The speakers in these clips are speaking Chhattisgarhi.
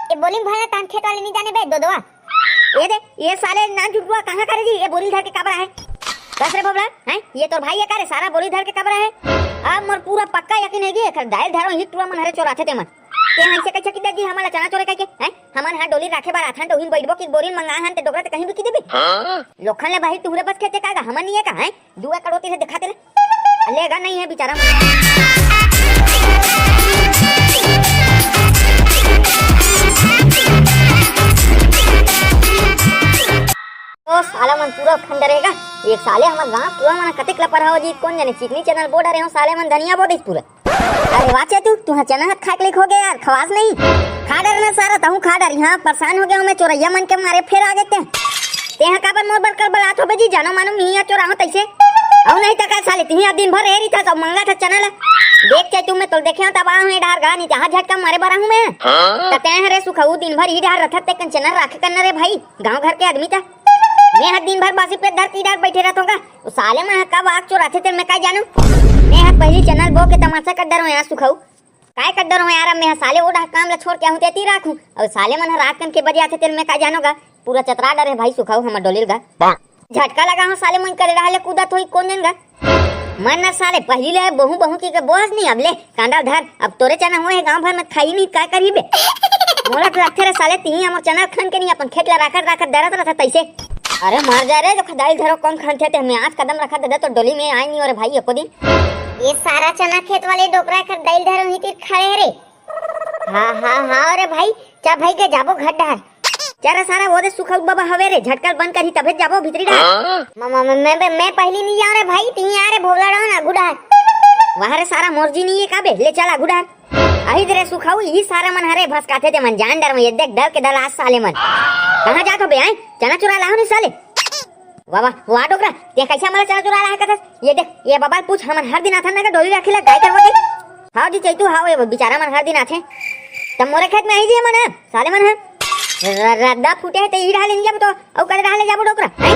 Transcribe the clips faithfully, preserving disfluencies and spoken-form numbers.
ए बोरिंग भरना तान खेत वाले नहीं जाने बे, दो दोवा। ए दे, ये साले नान चुटुआ कहाँ करे जी, ये बोरिंग धर के काबर आहे? कस रे बोबला, हैं? ये तोर भाई है का रे, सारा बोरिंग धर के काबर आहे? अब मोर पूरा पक्का यकीन है कि एकर दाई धरो ही टुआ मन हरे चोराथे ते मन। ते हंसे कैसे किदे जी हमारा चना चोरे कह के, हैं? हमन हा डोली राखे बार आथन तो हिन बैठबो कि बोरिंग मंगा हन ते डोकरा ते कहीं भी किदे बे? लोखन ले भाई तुहरे बस खेते का गा, हमन नहीं है का, हैं? दू एकड़ होती से दिखाते ले। लेगा नहीं है बेचारा। तो साला मन पूरा खंडर रहेगा। एक साले हमर गांव पूरा मन कतिक ला पढ़ाओ जी, कौन जाने चिकनी चैनल बोर्ड रहे हो, साले मन धनिया बोर्ड पूरा। अरे वाचे तू, तू चना हाथ खाए के लेक हो गया यार, खवास नहीं। खा डर ना सारा, तहूँ खा डर। यहाँ परेशान हो गया हूँ मैं, चोरैया मन के मारे फिर आ गए ते। ते यहाँ काबर मोर बर कर बलात हो बे जी, जानो मानो नहीं चोरा हो तैसे। अउ नहीं तो का साले, तिही दिन भर रह रही था, सब मंगा था चना ला। देख के तू, मैं तो देखे हूँ तब आ हूँ डार गा, नहीं जहाँ झटका मारे बरा हूँ मैं। तो ते हरे सुखाऊ दिन भर ही डार रथा ते कन चना राखे करना रे भाई, गाँव घर के आदमी था। मैं हर दिन भर बासी पेट धर के डार बैठे रहता हूँ का? वो साले मन ह कब आग चोराथे तेन मैं काय जानू। मैं ह पहिली चैनल बो के तमाशा कर डरो यार सुखाऊ। काय कर डरो यार, अब मैं ह साले ओ डहा काम ला छोड़ के आहूँ तेती राखूँ। अउ साले मन ह रात कन के बजे आथे तेन मैं काय जानू गा। पूरा चतरा डरे भाई सुखाऊ हमर डोलिल गा। झटका लगा हूँ साले मन करे डहा ले कूदत होई कोन जन गा। मन न साले पहिली ले बहू बहू की के बोस नहीं अब ले कांदा धर। अब तोरे चना हुए है गाँव भर में खाई नहीं काय करी बे। मोला तो लगथे रे साले तिही हमर चना खन के नहीं अपन खेत ला राखत राखत डरत रहता तैसे। अरे मर जा रे, जो खदाई धरो कौन खन थे ते, मैं आज कदम रखा दे तो डोली में आई नहीं हो रे भाई एको दिन। ये सारा चना खेत वाले डोकरा कर दाइल धरो ही तीर खड़े रे। हाँ हाँ हाँ रे भाई, जा भाई के जाबो घर डहर। जा रे सारा वो दे सुखऊ बाबा हवे रे, झटकल बंद करही तभे जाबो भीतरी डहर। म- म- म- मैं मैं पहली नहीं जाऊँ रे भाई, तिही आ रे भोगला रहो ना आगू डहर। वाह रे सारा मोर जी नहीं है का बे, ले चल आगू डहर। अही दे रे सुखऊ, यही सारा मन हरे भसकाथे ते मन जान डर में, ये देख डर के दलास साले मन। कहाँ जात हो बे आए? चना चुरा लाहो नहीं साले। वाह वाह वाह डोकरा, ते कैसे हमारा चना चुरा रहा है कथस? ये देख, ये बबाल पूछ, हमन हर दिन आथन ना के डोली राखे ला गाय करवा के। हाव जी चैतू हाव, ये बेचारा मन हर दिन आथे। तब मोरे खेत में आई जी मन है, साले मन है। र- रद्दा फूटे है ते ई ढाले नहीं जाबो तो, अउ कदे ढाले जाबो डोकरा, हैं?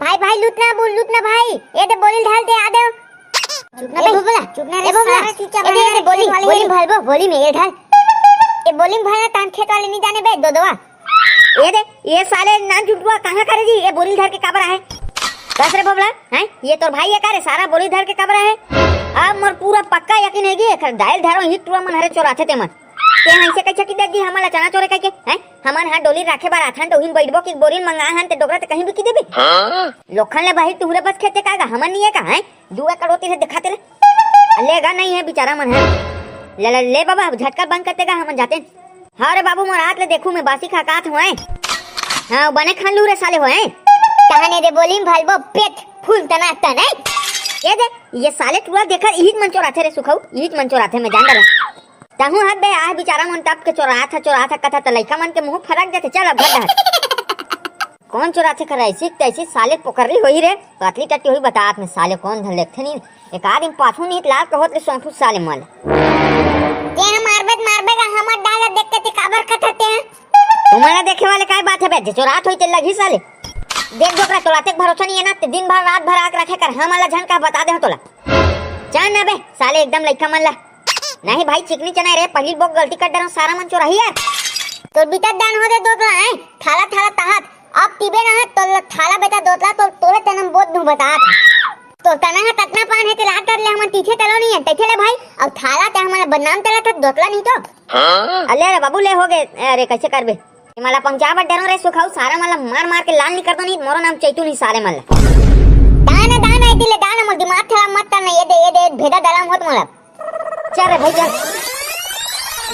भाई भाई लूट ना बोल, लूट ना भाई, ये दे बोली ढाल दे आ दे। चुप ना ए बे। बोबला, चुप ना रे ए बोबला। सारा चुपचाप ए दे, ए दे, बोली, बोली में ये ढाल। ए बोली में भरना तान खेत वाले नहीं जाने बे, दो दोवा। ए दे, ये साले नान चुटुआ कहाँ करे जी, ये बोरी धर के काबर आहे? कस रे बोबला, हैं? ये तोर भाई है का रे, सारा बोरी धर के काबर आहे? अब मोर पूरा पक्का यकीन है कि एकर दाइल धरो ही टुआ मन हरे चोराथे ते मन। ते हंसे कैसे किदे जी हमारा चना चोरे कह के, हैं? हमन हा डोली राखे बार आथन तो हिन बैठबो कि बोरिन मंगा हन ते डोकरा ते कहीं भी किदे बे। लोखन ले भाई तुहरे बस खेते का गा, हमन नहीं है का, हैं? दू एकड़ होती से दिखाते ले। लेगा नहीं है बेचारा मन है। ले, ले, ले बाबा, अब झटका बंद करते गा, हमन जाते। हाँ रे बाबू, मोर हाथ ले देखू, मैं बासी खा कात होए। हाँ, बने खान लू रे साले होए। कहाने रे बोली भलबो पेट फूल तना तने। ये दे, ये साले टुआ देखा, इहित मन चोराथे रे सुखऊ, इहित मन चोराथे, मैं जान डरा। तहूँ हद बे, आह बेचारा मन तब के चोराथा, चोराथा कथा त लइका मन के मुंह फरक जाथे। चल अब घर डहर। कौन चोराथे कर ऐसी तैसी साले पोकरली होई रे, पतली टट्टी होई बतात में साले कौन धन लेथे नहीं। एक आदमी पाछू नहीं लाल कहत ले सोंठू साले मल। ते मारबे त मारबे गा हमर डाल देख के ते काबर कथते हैं? तुम्हारा देखे वाले काय बात है बे, जे चोरात होई ते लगी साले। देख डोकरा तोला तेक भरोसा नहीं है ना, ते दिन भर रात भर आग रखे कर हमला झन का बता दे हो तोला। जान ना बे, साले एकदम लइका मन ला। नहीं भाई, चिकनी चना रे, पहिली बोक गलती कर डरन, सारा मन चोराही यार। तोर बिता दान हो दे दोतला, हैं? थाला, थाला तहात। अब पीबे ना है, तो थाला बेटा दोतला, तो तोरे तनम बोत दूं बतात। तो तना है कतना पान है, ते लात कर ले, हमन तीखे तलो नहीं है, तैथे ले भाई। अब थाला ते हमन बदनाम तला था, दोतला नहीं तो। अले रे बाबू, ले हो गए। अरे, कैसे करबे? ये मला पहुंचा बर डरो रे सुखाऊ, सारा मला मार मार के लाल नहीं कर दो नहीं, मोरो नाम चैतू नहीं सारे मला। दाना, दाना, ए दिले, दाना, मोर दिमाग खराब मत करना, ये दे, ये दे, भेदा दलाम होत मोला। चल रे भाई, चल।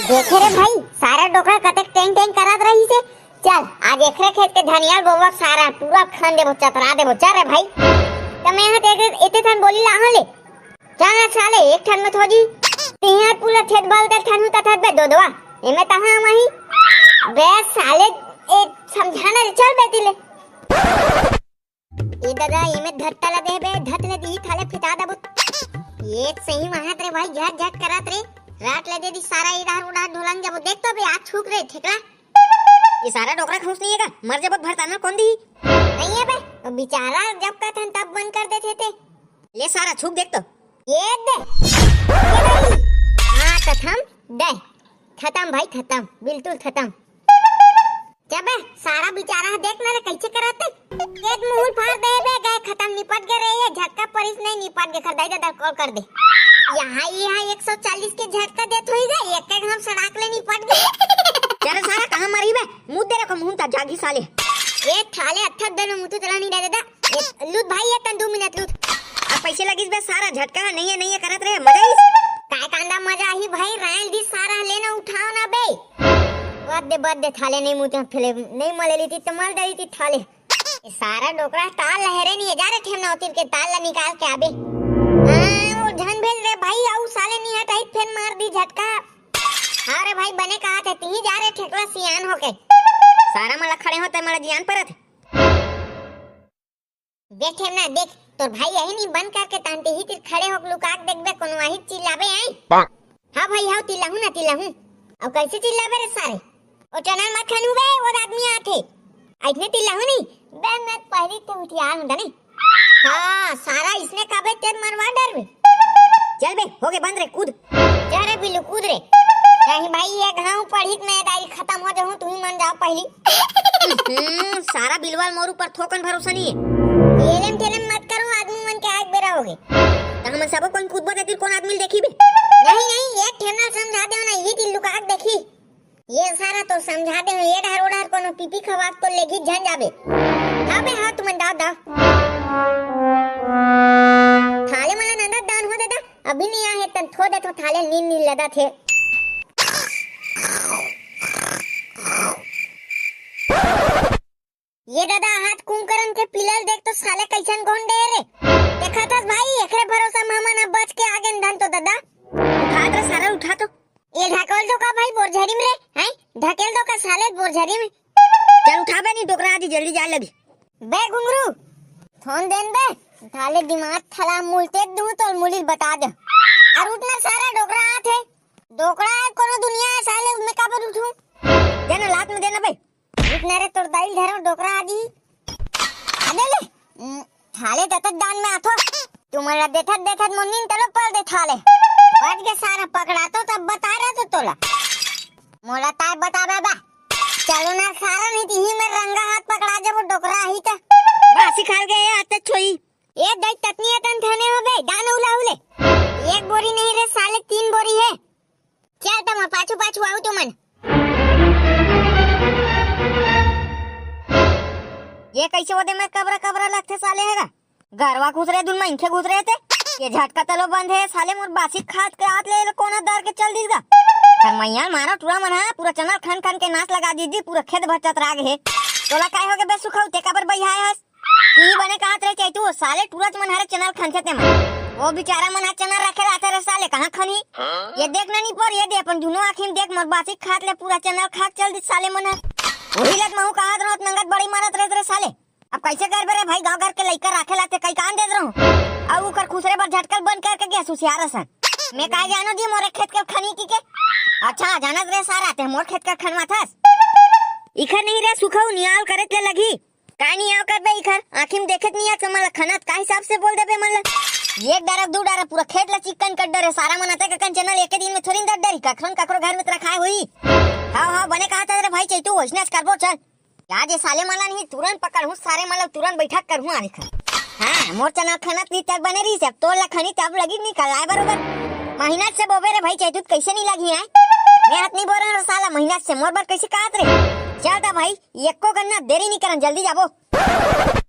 देखे रे भाई, सारा डोकरा कतेक टेंग टेंग करत रही से। चल, आज एकरे खेत के धनिया बोबक सारा पूरा खन देबो, चतरा देबो। चल रे भाई। त मैं यहाँ ते एते थन बोली लाहन ले। चल ना साले, एक ठन में थोड़ी। तिहार पूरा खेत बल के ठन कथत बे दो दोवा। एमे तहाँ वही। बे साले, ए समझाना रे, चल बेटी ले। ए दादा, एमे धत्ता ला दे बे, धत ले दी थाले फिता दबो। ये सही माहत रे भाई, झट झट करत रे। रात ले दे दी सारा इधर उधर ढोलन जबो। देख तो बे, आज छूक रे ठेकला। ये सारा डोकरा खुश नहीं है का? मर जबो भरताना कौन दी? नहीं है बे, वो बेचारा जब कहथन तब बंद कर देते थे। ले सारा छूक देख तो। ये दे। ये दे। हाँ, तो थम दे। खत्म भाई, खत्म, बिल्कुल खत्म। अबे, सारा बिचारा ह, देख ना रे, कइसे करत हे। एक मुहुल फाड़ दे बे, गए खतम, निपट गे रे, ये झटका परिस नहीं निपट गे, कर दाई ददा कॉल कर दे। यहाँ, यहाँ एक सौ चालीस के झटका देत होई गा, एक एक हम सड़ाक ले निपट गे। अरे सारा कहाँ मरी बे, मुँह दे रखो, मुँह ता जागी साले। ए थाले, अच्छा देनो मुँह तो चला नहीं दे ददा। ए, लूट भाई, ये तन दू मिनट लूट। अब पैसे लगिस बे, सारा झटका नहीं है, नहीं है करत रहे, मजा आइस। काय कांदा मजा ही भाई, रायल दी सारा लेना उठाओ ना बे। बद दे, बद दे, थाले नहीं मुते फेले, नहीं मले ली थी, तो मल दे ली थी थाले। ये सारा डोकरा ताल लहरे नहीं है, जा रे ठेमना उतिर के ताल ला निकाल के आबे। हाँ, वो झन भेज रे भाई, आऊ साले नहीं हट आई, फेर मार दी झटका। हाँ रे भाई, बने कहा थे, तिही जा रे ठेकला सियान होके। सारा मला खड़े होते, मला जियान परत। देखे ना, देख, तोर भाई यही नहीं बंद करके तांती ही तिर खड़े होक लुकाक देखबे, कोनो आही चिल्लाबे आई। हाँ भाई, हाउ तिल्लाहू ना तिल्लाहू। अब कैसे चिल्लाबे रे सारे? ओ चनल मत खानू बे, वो आदमी आथे। ऐसने तिल्लाहू नहीं, बे मैं पहली ते हुतियार हूँ नहीं। हाँ, सारा इसने काबे तेर मरवा डर में। चल बे, हो गए बंद रे, कूद। जा रे बिल्लू, कूद रे। नहीं भाई, ये घाव पढ़ी मैं दाई खत्म हो जाऊँ, तू ही मन जाओ पहली। हम्म, सारा बिलवाल मोर ऊपर थोकन भरोसा नहीं है। एलम टेलम मत करो, आदमी मन के आज बेरा हो गए। तो हम सबो कोन कूदबो देती, कौन आदमी देखी बे? नहीं, नहीं, ये ठेमना समझा दे ना, ये दिल लुका के देखी। ये सारा तो समझा दे, ये डर ओडर कोनो पीपी खवात तो लेगी झन जाबे। हाँ बे, हाँ, तुमन दाव, दाव। थाले मला नंदत दान हो देता, अभी नहीं आए तन थो दे तो थाले नींद नींद लदा थे। ये दादा, हाथ कुंभकर्ण के पिलल देख तो साले कैसन गोंडे रे। देखा थस भाई, एकरे भरोसा में हमन अब बच के आगे धन तो दादा। उठा तो सारा, उठा तो। ये ढकेल दो का भाई बोरझरी में रे, हैं? ढकेल दो का साले बोरझरी में। चल उठा बे, नहीं डोकरा आदि जल्दी जाए लगी। बे घुंगरू, फोन देन बे, साले दिमाग थला मुलते दूं तो मुलिल बता दे। अरे उठ ना सारा, डोकरा आथे। डोकरा है कोनो दुनिया है साले, मैं का पर उठूं? देना लात में देना बे। उठ ना रे, तोर दाइल धरो डोकरा आदि। अबे ले, उम, थाले दतत दान में आथो। तुम्हारा देखत देखत मुन्निन तलो पल दे थाले। बच के सारा पकड़ा तो तब बता रहा तो तोला। मोला ताय बता बाबा। चलो ना सारा नहीं तिही में रंगा हाथ पकड़ा जब वो डोकरा ही त। बासी खाल गए आते छोई। ए दई ततनिया तन थाने हो बे, दान उला उले। एक बोरी नहीं रे साले, तीन बोरी है। चल त मैं पाछू पाछू आऊ तुमन। ये कैसे ओदे में कबरा कबरा लगथे साले हे गा? गरवा घुस रहे, दुन मनखे घुस रहे थे। ये झटका तलो बंद है साले, मोर बासी खात के हाथ ले कोना दर के चल दीस गा। कर मैया मारा टूरा मन हा, पूरा चनल खन खन के नाश लगा दीदी, पूरा खेत भर चतरा गे हे। तोला काय होगे बे सुखऊ, ते काबर बइहाए हस? तू ही बने कहत रहे चैतू, साले टूरच मन हरे चनल खनथे ते मन। वो बेचारा मन हा चनल रखे लाते रे साले, कहाँ खनी? ये देख ना नी पर, ये दे अपन दुनो आँखी में देख, मोर बासी खात ले पूरा चनल खाक चल दी साले मन हा। वही लत महू कहत रहत नंगत बड़ी मारत रहत रे साले। अब कैसे करबे रे भाई, गाँव घर के लइका राखे लाते कई कान देत रहूं। अउ उकर खुसरे बर झटकल बंद करके गया सुसियार असन। मैं काय जानो दी मोरे खेत के खनी की के। अच्छा, जानत रे सारा, ते मोर खेत के खनवा थस। इखर नहीं रे सुखऊ, नियाल करे ले लगी। का नियाव करबे इखर? आँखी में देखत नहीं आ, समझ ला खनत का हिसाब से बोल देबे मन ला। एक डारा, दू डारा पूरा खेत ला चिक्कन कर डरे, सारा मन अतक अकन चनल एके दिन में थोड़ी दर डरी, कखरन कखरो घर में तरा खाए हुई। हाव, हाव, बने कहा था रे भाई, चैतू, वैसने करबो, चल। या जे साले मन ला नहीं, तुरंत पकड़हूँ, सारे मन ला तुरंत बैठक करहूँ आने खन। हाँ, मोर चनल खनत नहीं तब बने रही, अब तोर ला खनी तब लगी नहीं, कल आए बरोबर। महीना से बोबे रे भाई, चैतू कैसे नहीं लगी है? मैं हाथ नहीं बोल रहा साला, महीना से मोर बर कैसे कहत रे? चल ता भाई, एको गन्ना देरी नहीं करन, जल्दी जाबो।